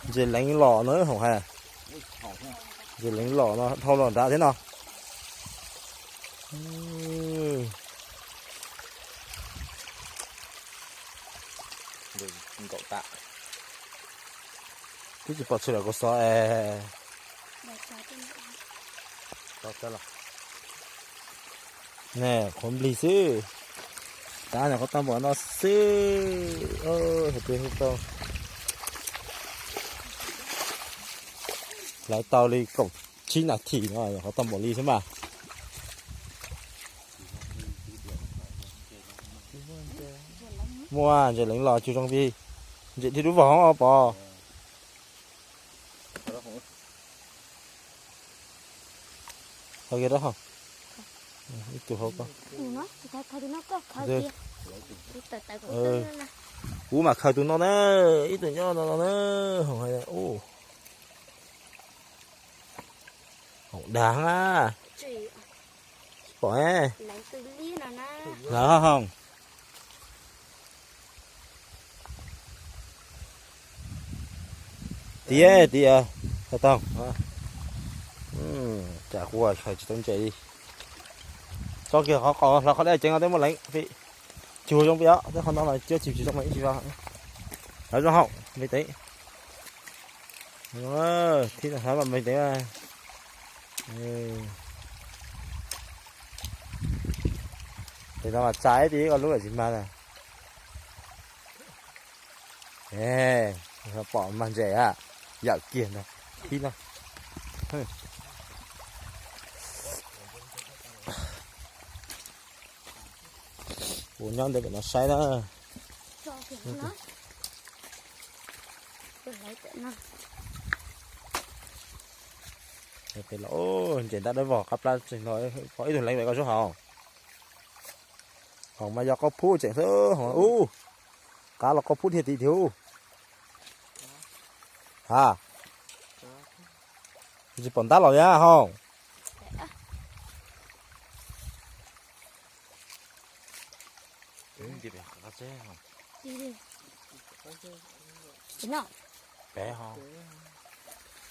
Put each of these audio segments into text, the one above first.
Ntses leev los no hoom hais. Ntses leev los no dhau los nrad thiab no. Twb tsis pom tshwm lawm kua xov es. Ne, qhuav nplig xwb. Tab nim qhuav tau npaum no xwb. Hais tias hu tau, hlawv tau li kaum tsib nas this no qhuav tau npaum li xwb mas. Muaj ntses leev los cug zoo vij, ntses dhia dub vog pom. Ib tug hauv ko. Kuv mam khaws tus no na, ib tug nyob no no na. Hoom dag na. Pom lawm hoom. Tiag tiag, tau. Tsam kuv khaws tsis tau ntses li. Tso kiag qhov qaum hlo qhov dej ceev no tej muaj leev. Cug zoo peb os, tej qhov no mas cuab tsis tsis zoo ib tsis zoo. Lawv zoo haum me teev. Thib no mas me teev. Tes no mas tsa ib tib ko lub tsis mag na. Pom mag ntses a, yawm kiag ntag. Thib no. Kuv nyob ntawm pem no saib na. Ntses ntab dawb vog qab plab tseem no, pom ib tug leev pem ko sub hauv. Hauv mas yog qaub phub tseem xwb hauv ub. Qab los qaub phub dhia tid tiag ub. Ha, tsis pom ntab los li hauv.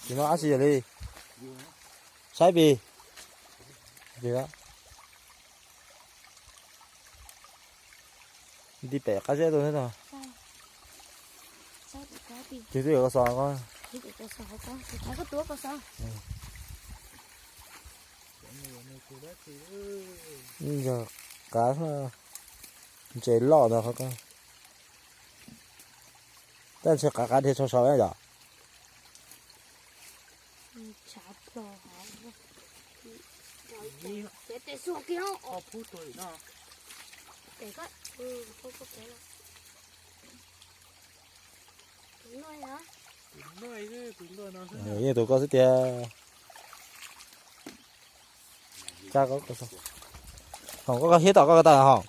Tsis no ab tsi yog li. Saib pis. Nti pem qab zeb tuaj thiab no. Tus twb yog koj xov ko. Yog qav ntses loj ntawd qhov ko. Tab ntshe qav qav dhia tshau saud yom. Yeej tus koj xwb tiag. Hos koj hiab tom koj ko tas hos.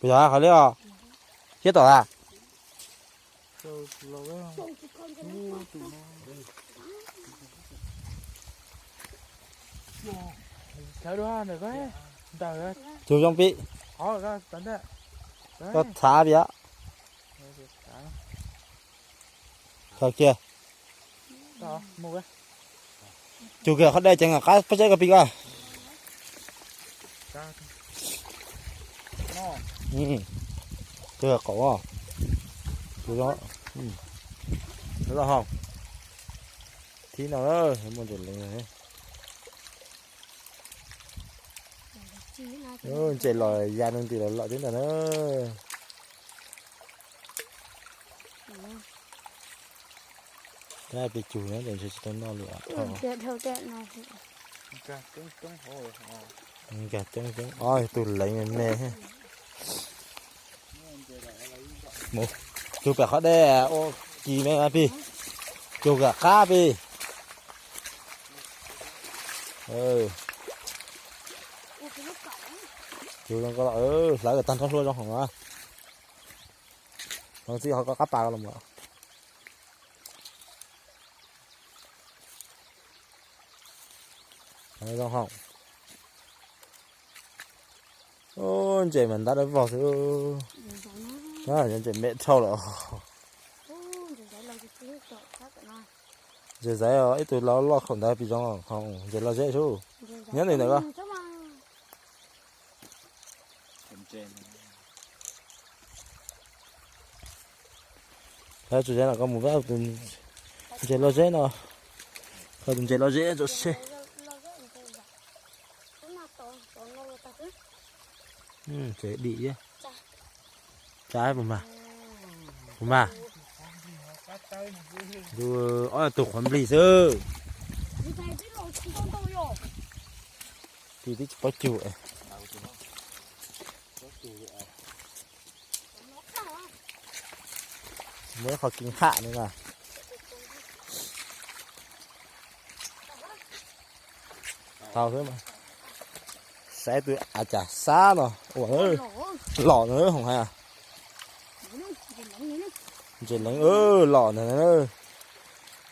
Puas yog qhov liab os? Hiab tom a? Cug zoo pib. Koj txhav pib. Khaws kiag. Cug kiag qhov dej ceev qab peb saib koj pib koj. Cug qaum. Loj hau. Thib no muaj ntses leev. Ntses los ya no nti los lom thiab ntag na. Tab pib cug na, ntshe tsis tau noj li. Nkag coob coob, o, tus leev me me. Mus cug pem qhov dej ua kis me pig, cug kam qab pig. Cug zoo ko, hlawv tag nrho hlua zoo hauv na. Los txij qhov ko qab pas los mus. Zoo hauv. Ntses mas ntab dawb vog xwb. Ntses me dhau lawm. Ntses zaiv os, ib tug loj loj khaum ntawd pis zoo, ntses loj zeb sub. Nyob ntawm ko. Lawv tso zeb no koj mus vaj tus ntses loj zeb no, koj tus ntses loj zeb tso seb. Tsev dim, tsa puas mag, puas mag. Ob tug qhuav nplig xwb. Tis twb tsis paub cug. Muaj ib qho kev ham no na. Tau xwb mas. Saib tus a cas xab no ua lom na hoom hais. Ntses leev los ntag,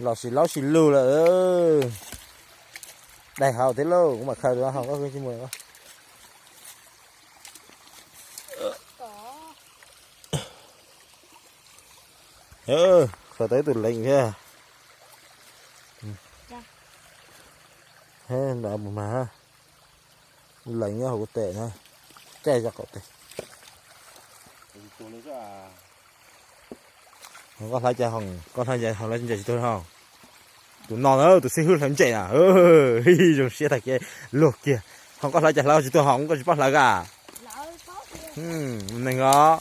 los sis laub sis lug lawm. Daig hauv thiab lauj, kuv mam khaws rau hauv koj tsis mus. Khaws tau ib tug leev thiab. Mus mas, leev nyob hauv kuv tes na, caij zog qaum tes. Koj hlawv cas, koj hlawv cas hlawv ntses tsis tuag ho? Tus no na, tus xib hwb hlawv ntses na, zoo siab tag kev luag kiag. Ho koj hlawv cas hlawv tsis tuag ho, koj tsis paub hlawv a? Neeg os.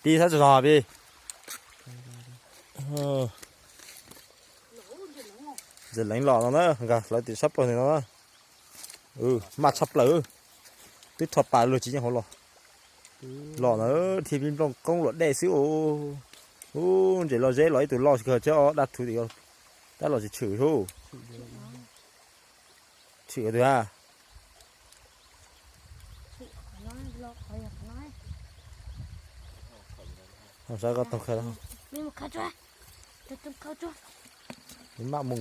Pib sab tso no pib. Ntses leev los no na, nkag hlawv tim sab plaws ntawm no na. Maj tshaj plaws, twb rho pas luag tsis yeej hauv los. Los na, dhia pib nplooj koob luam dej xwb. Ub, ntses loj zeb los ib tug loj kawg thiab, dab rhuv tim, tab los tsis tshwm sub. Tshwm twg a? Saib koj taug kha. Maj mus.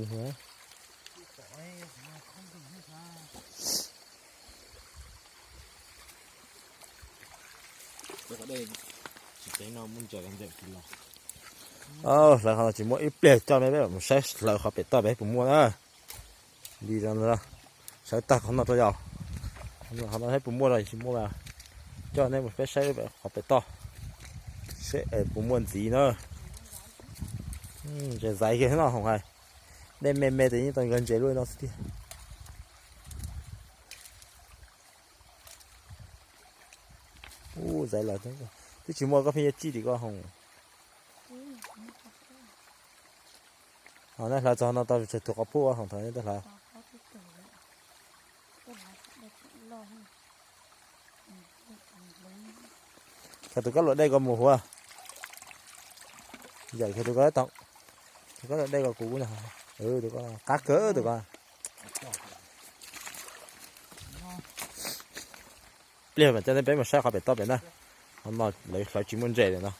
Hlawv qhov no tsis muaj ib pliag, coj nej peb mus saib hlawv qhov pem toj peb puas muaj na. Li no, sawv tag qhov no rau yog, qhov no saib puas muaj los tsis muaj, coj nej mus peb saib qhov pem toj seb es puas muaj ntxiv na. Ntses zaiv kiag no hoom hais, dej me me ces yeej tau nkawd ntses luaj no xwb tiag. Ub, zaiv los twb tsis muaj, koj pheej yuav tsij tim koj hoom. Ho nej hlawv txog no tau tsawg tus qhov pub hoom thaum nej hlawv. Khaws tus kab luam dej ko mus huv. Yam khaws tus kab, tus kab luam dej ko kuv, tus ko qab kawg tus ko. Pliag mas coj nej peb mus saib qhov pem toj pem na. Qhov no lawv hlawv tsis muaj ntses lawm no.